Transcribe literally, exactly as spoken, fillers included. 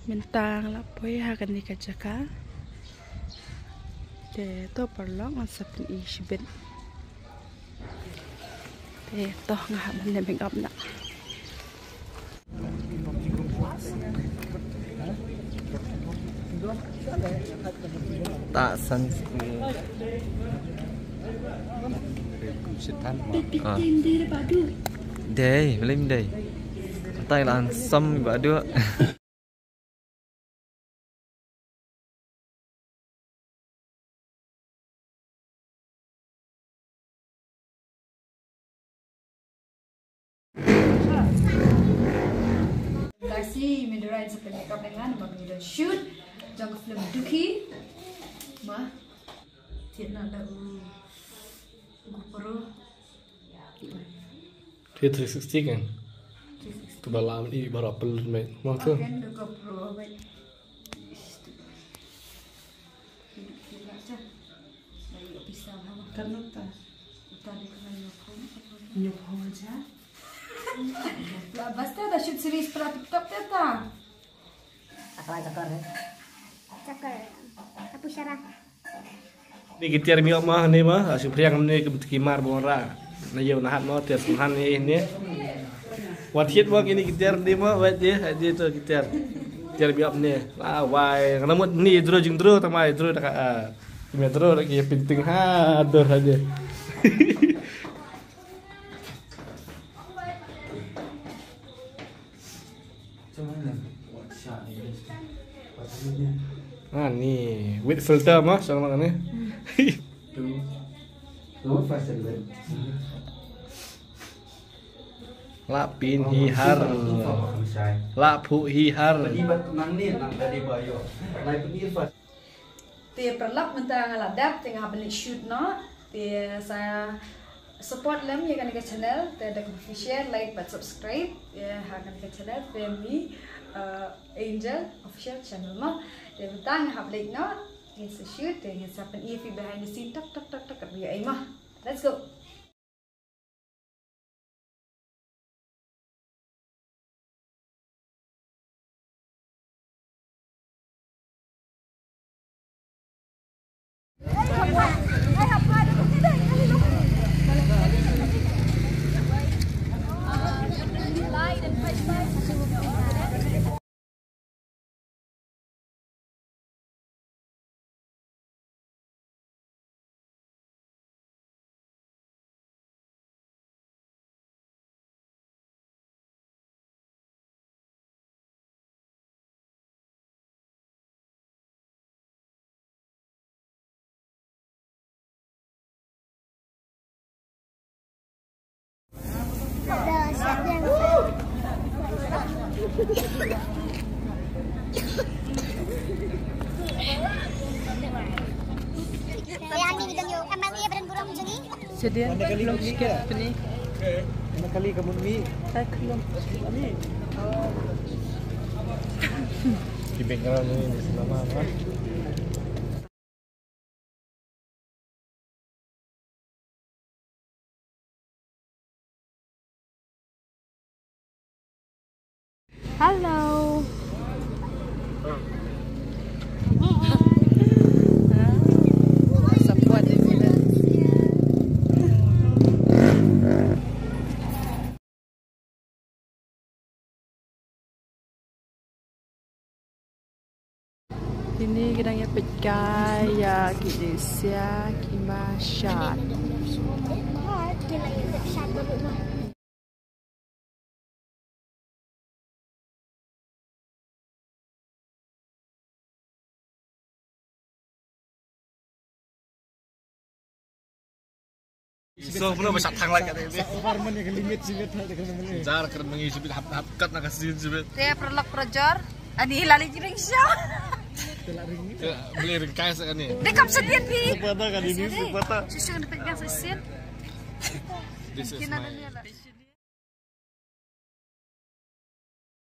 Mynta nga la poi ha kane ka jaka. Te to paralok ngan sa pyni shibit. Te to nga hap ban leh makeup noh. Ta sunscreen. Ah. Dei, blim dei. Tai lan sam ba du. Kasi, me dei ruh sa pynlong makeup ïa nga namar ngi don shoot jong ka film Dukhi. Ma, thied noh da u GoPro. Te three sixty kan. Three sixty. Tu ba lam i baroh pelun, mate. Mo tu. Kan da GoPro, mate. Kan uta. Uta dei ka hynñiew phew. Hynñiew phew hajar. La basta da shoot series para TikTok te ta. Akla jakar, eh. Jakar. Apu Syara. Ni ki tiar mi ma ni ma, asu priang ni ki mar bora. Na ïew na hat mo tiar sumhan ni ni. Wat hit mo kini ki tiar ni mo, wat je, je to ki tiar. Tiar mi ni. La wai, ngana mut ni dro jing dro tamai dro da ka. Ki me dro da ki painting ha dor ha je. Ah, ni with filter mah sama ni. La pyn hi har. La phuh hi har. Te paralok mynta nga la dep te nga hap ban leit shoot noh. Te sa support lem ïa kane ka channel te da kaba phi share, like bad subscribe ïa ha kane ka channel te mi, uh, Angel Official Channel mo. Te mynta nga hap leit noh. Te sa shoot te nga sa pyni ïa phi behind the scene tok tok tok tok kaba ïa ai mo. Let's go. Sedia. Mana kali kau ni? Mana kali kamu ni? Tak belum. Di background ni, di sana mah. Hello. Support di sini. Kine ki dang ïa peit kai ïa ki Asia ki ma shad. So, pura ba shah thang lai kat ni. Over man ka limit sibit, ha, ka limit. Jar kren mangi sibit, hap, hap kat na ka sin sibit. Te paralok parajor. Ani lali jiring sha. Te la ring. Te beli ring kai sa ni. Dekap sedian pi. Sepata kan ini, sepata. Susu dekat yang sesin. This is my.